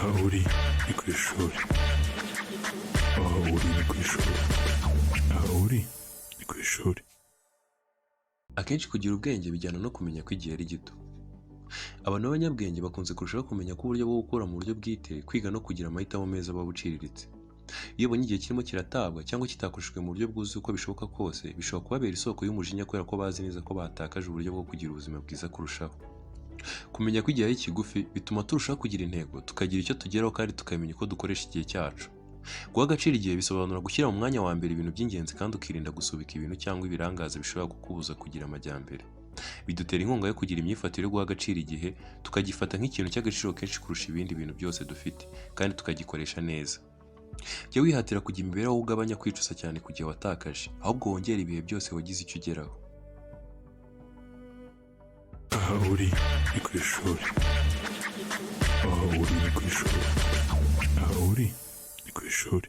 Aha uri ni ku ishuri. Aha uri ni ku ishuri. Aha uri ni ku ishuri. Akenshi kugira ubwenge bijyana no kumenya ko igihe ari gito. Abantu b'abanyabwenge bakunze kurushaho kumenya ko uburyo bwo gukura mu buryo bwite, kwiga no kugira amahitamo meza buba buciriritse. Iyo ubonye igihe kirimo kiratabwa cyangwa kitakoreshejwe mu buryo bwuzuye uko bishoboka kose, bishobora kubabera isoko y'umujinya kubera ko bazi neza ko batakaje uburyo bwo kugira ubuzima bwiza kurushaho. Kumenya ko igihe ari kigufi bituma turushaho kugira intego, tukagira icyo tugeraho kandi tukamenya uko dukoresha igihe cyacu. Guha agaciro igihe bisobanura gushyira mu mwanya wa mbere ibintu by'ingenzi kandi ukirinda gusubika ibintu cyangwa ibirangaza bishobora kukubuza kugira amajyambere. Bidutera inkunga yo kugira imyifatire yo guha agaciro igihe, tukagifata nk'ikintu cy'agaciro kenshi kurusha ibindi bintu byose dufite, kandi tukagikoresha neza. Jya wihatira kugira imibereho ugabanya kwicuza cyane ku gihe watakaje, ahubwo wongere ibihe byose wagize icyo ugeraho. Aha uri ni ku ishuri. Aha uri ni ku ishuri. Aha uri ni ku ishuri.